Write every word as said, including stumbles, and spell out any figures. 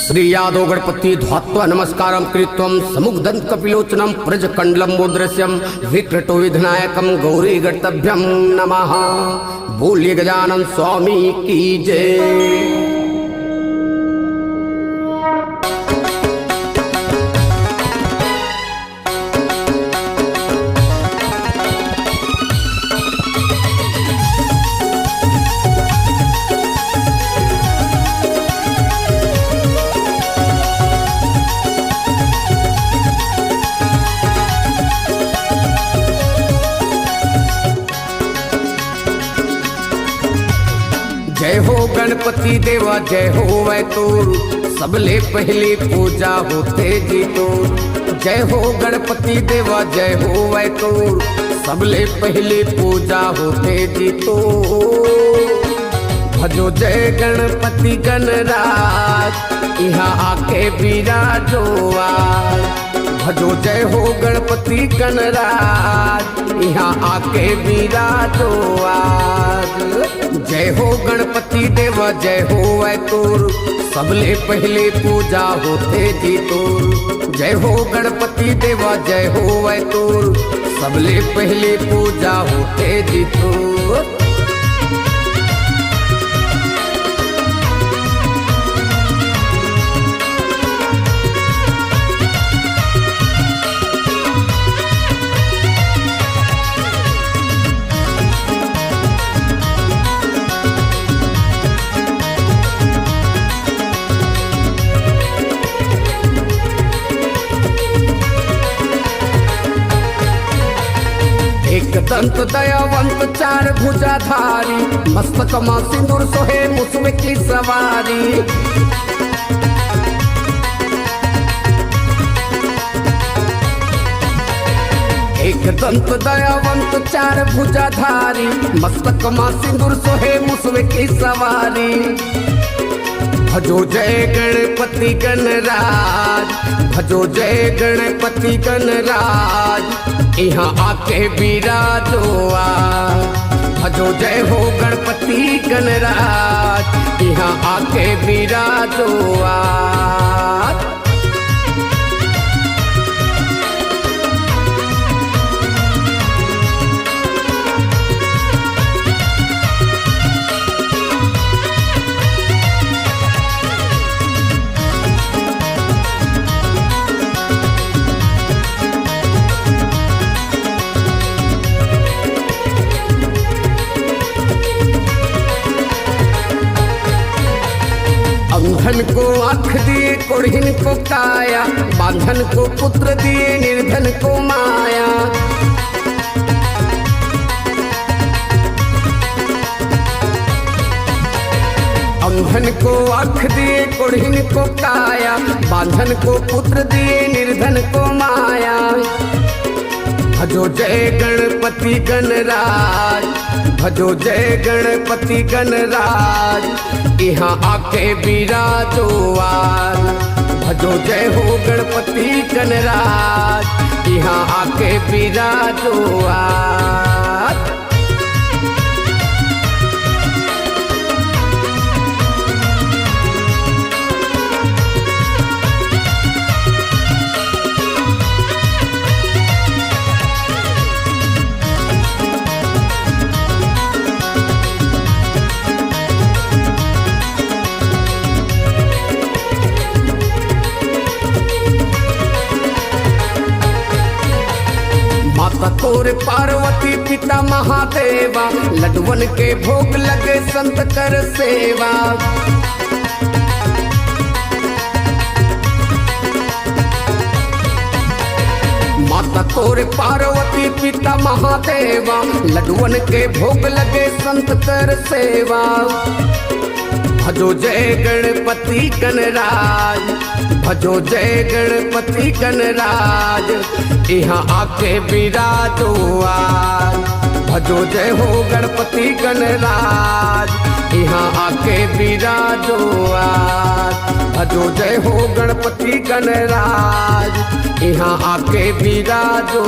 श्री यादव गणपति ध्वात्वा नमस्कारं कृत्वं समुग्धं कपिलोचनं प्रजकंडलंबोधरसं विकटो विघ्नायकं गौरी गणतभ्यं नमः। बोलिए गजानन स्वामी की जय। जय हो गणपति देवा, जय होवै तोर, सबले पहली पूजा होथे जी तोर। जय हो गणपति देवा, जय होवै तोर, सबले पहली पूजा होथे जी तोर। भजो जय गणपति गणराज, इहाँ आके बिराजो आज। भजो जय हो गणपति गणराज, इहाँ आके बिराजो आज। जय हो गणपति देवा, जय होवै तोर, सबले पहले पूजा होथे जी तोर। जय हो गणपति देवा, जय होवै तोर, सबले पहले पूजा होथे जी तोर। एक दंत दयावंत चार भुजाधारी, मस्तक मा सिंदूर सोहे मुसवे की सवारी। एक दंत दयावंत चार भुजाधारी, मस्तक मा सिंदूर सोहे मुसवे की सवारी। भजो जय गणपति गणराज, भजो जय गणपति गणराज, इहाँ आके बिराजो आज। भजो जय हो गणपति गणराज, इहाँ आके बिराजो आज। अंधन को आँख दिए, कोढ़िन को काया, बांझन को पुत्र दिए, निर्धन को माया। अंधन को आँख दिए, कोढ़िन को काया, बांझन को पुत्र दिए, निर्धन को माया। भजो जय गणपति गणराज, भजो जय गणपति गणराज, इहाँ आके बिराजो आज। भजो जय हो गणपति गणराज, इहाँ आके बिराजो आज। माता तोरे पार्वती, पिता महादेवा, लड्डुवन के भोग लगे, संत कर सेवा। माता तोरे पार्वती, पिता महादेवा, लड्डुवन के भोग लगे, संत कर सेवा। भजो जय गणपति गणराज, भजो जय गणपति गणराज, इहाँ आके बिराजो आज। भजो जय हो गणपति गणराज, इहाँ आके बिराजो आज। भजो जय हो गणपति गणराज, इहाँ आके बिराजो